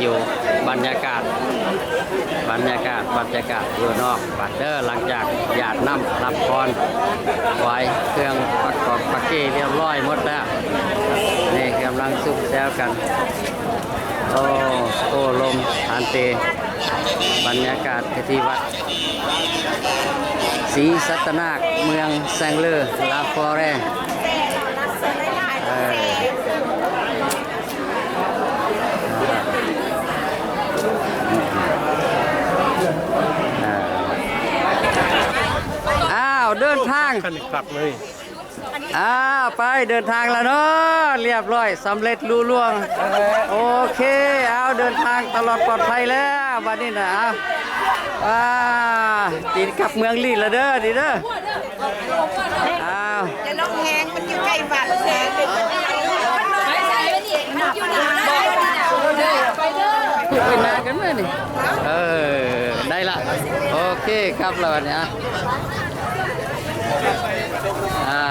ຢູ່ບັນຍາກາດ ບັນຍາກາດ ບັນຍາກາດຢູ່ນອກວັດເດີ ຫຼັງຈາກຢາດນ້ຳຮັບພອນ ຖວາຍເຄື່ອງປະກອບປະເກຮຽບຮ້ອຍໝົດແລ້ວ ນີ້ກຳລັງຊຸມແຊວກັນ ໂອ້ ໂອ້ລົມ ພັນເຕ ບັນຍາກາດທີ່ວັດ ສີສັດຕະນາກ ເມືອງແຊງເລີ ລາຟອແຣ ເອີ ອ້າວ ເດີນທາງ ຄັນຄັກເລີຍ. ອ້າວ ໄປເດີນທາງແລ້ວເນາະ ລຽບຮ້ອຍ ສຳເລັດລຸລ່ວງ ໂອເຄ ເອົາ ເດີນທາງຕະຫຼອດປອດໄພແລ້ວ ບັດນີ້ນະ ເອົາ ອ່າ ຕີກັບເມືອງລີດແລ້ວເດີ ນີ້ເດີ ອ້າວ ຢ່າລົງແຮງ ມັນຢູ່ໃກ້ວັດນະ ເປັນໜ້າກັນເລີຍນີ້ ເອີ ໄດ້ລະ ໂອເຄ ກັບແລ້ວບັດນີ້ ອ່າ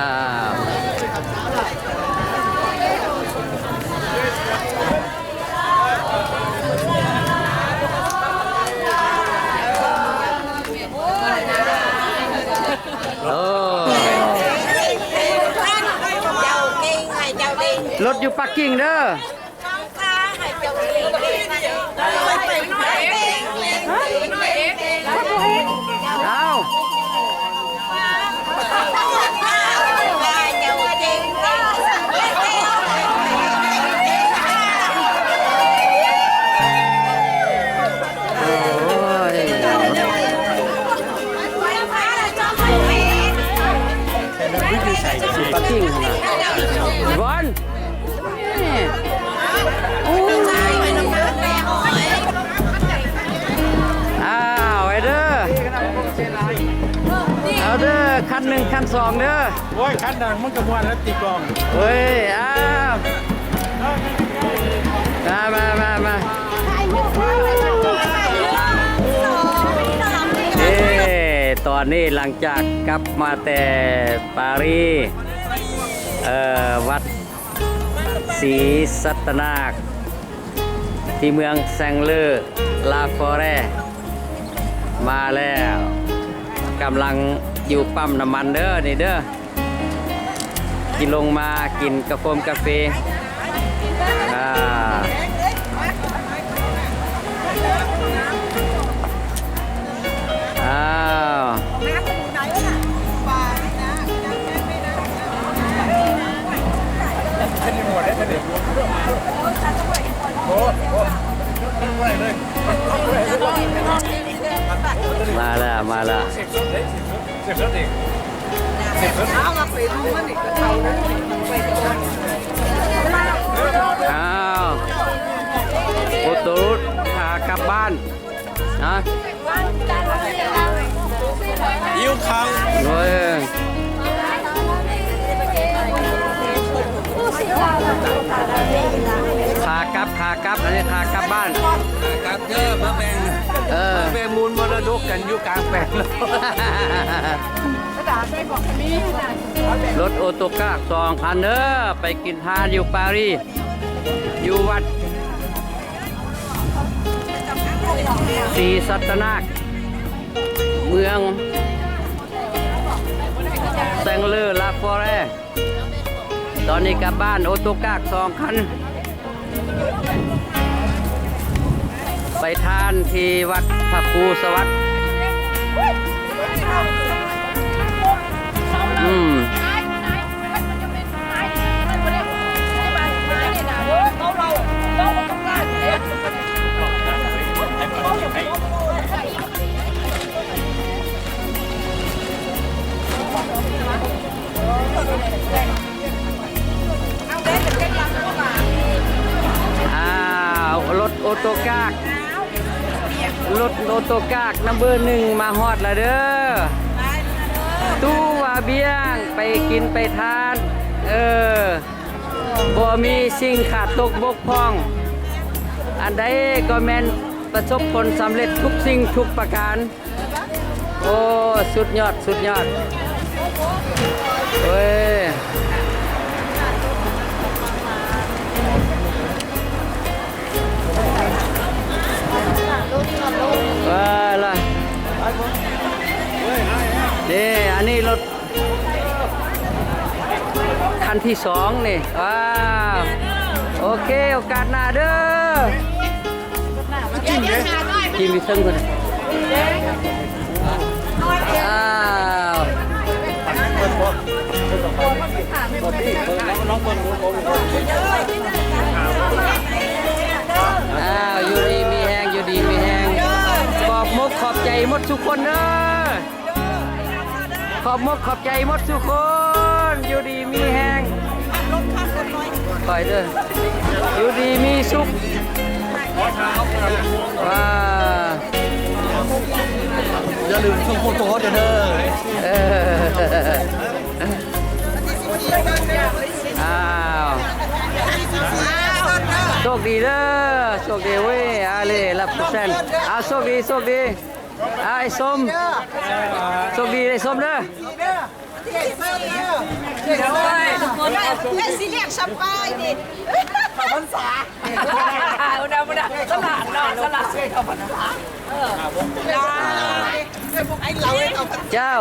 ໂອ້ ລົດຢູ່ປາກກິ້ງເດີ. ເອົາ ໂອ້ຍ ປາກກິ້ງຫັ້ນນະ ບອນ ອ້າວ ໄປເດີ ເອົາເດີ ຄັນໜຶ່ງ ຄັນສອງເດີ ໂອ້ຍ ຄັນໜຶ່ງມັນກໍມ່ວນແລ້ວ ຕີກອງ ເວີຍ ອ້າວ ມາ ມາ ມາ ມາ ເອີ ຕອນນີ້ຫຼັງຈາກກັບມາແຕ່ປາຣີ ເອີ ວັດ ສີສັດຕະນາກ ທີ່ເມືອງແຊງເລີ ລາຟອແຣ ມາແລ້ວ ກຳລັງຢູ່ປ້ຳນ້ຳມັນເດີ ນີ້ເດີ ທີ່ລົງມາກິນກາຟົງກາເຟ ອ່າ. ອ້າວ ມາແລ້ວ ມາແລ້ວ ອ້າວ ໂອໂຕຣດ ຂາກັບບ້ານ. ຮະ ຫິວເຂົ້າ ໂອ້ຍ ຂາກັບ ຂາກັບ ອັນນີ້ຂາກັບບ້ານ ຂາກັບເດີ ມາແບ່ງ ເອີ ມາແບ່ງມູນມໍລະດົກກັນຢູ່ກາງແປງ ລົດໂອໂຕກາກສອງຄັນເດີ ໄປກິນທານຢູ່ປາຣີ ຢູ່ວັດ ສີສັດຕະນາກ ເມືອງແຊງເລີ ລາຟອແຣ ຕອນນີ້ກັບບ້ານ ໂອໂຕກາກສອງຄັນ ໄປທານທີ່ວັດພະຄູສະຫວັດ ອືມ. ອ້າວ ລົດໂອໂຕກາກ ລົດໂອໂຕກາກນຳເບີໜຶ່ງມາຮອດແລ້ວເດີ ຕູ້ວາບຽງ ໄປກິນໄປທານ ເອີ ບໍ່ມີສິ່ງຂາດຕົກບົກຜ່ອງ ອັນໃດກໍແມ່ນປະສົບຜົນສຳເລັດທຸກສິ່ງທຸກປະການ. ໂອ້ ສຸດຍອດ ສຸດຍອດ ເອີຍ. ທີສອງນີ້. ວ້າວ ໂອເຄ ໂອກາດໜ້າເດີ. ກິນເດ້ ກິນຢູ່ເທິງພຸ້ນ. ອ້າວ ອ້າວ ຢູ່ດີມີແຮງ ຢູ່ດີມີແຮງ. ຂອບມົກຂອບໃຈໝົດທຸກຄົນເດີ. ຂອບມົກຂອບໃຈໝົດທຸກຄົນ. ຢູ່ດີມີແຮງ ຂ້ອຍເດີ. ຢູ່ດີມີສຸກ. ວ້າ ຢ່າລືມສົ່ງພວກໂຕເດີ. ເອີ ອ້າວ ໂຊກດີເດີ ໂຊກດີເວີຍ. ອາເລ ຮັບເປີເຊັນ. ອາ ໂຊກດີ ໂຊກດີ. ອາ ໄອ້ສົມ ໂຊກດີໄອ້ສົມເດີ. ໂດຍ ເພິ່ນຊິລ້ຽງສະປາຍນີ້ ເຂົ້າພັນສາ. ເອົາດາ ເອົາດາ ສະຫຼາດເນາະ ສະຫຼາດເຂົ້າພັນສາ. ເອີ ເຈົ້າ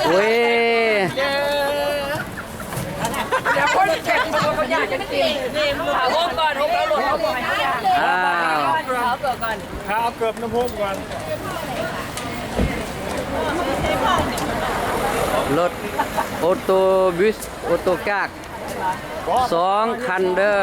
ເວີຍ. ອ້າວ ຫາເອົາເກີບນຳໂຮມກ່ອນ. ລົດໂອໂຕບຸສ ໂອໂຕກາກ ສອງຄັນເດີ.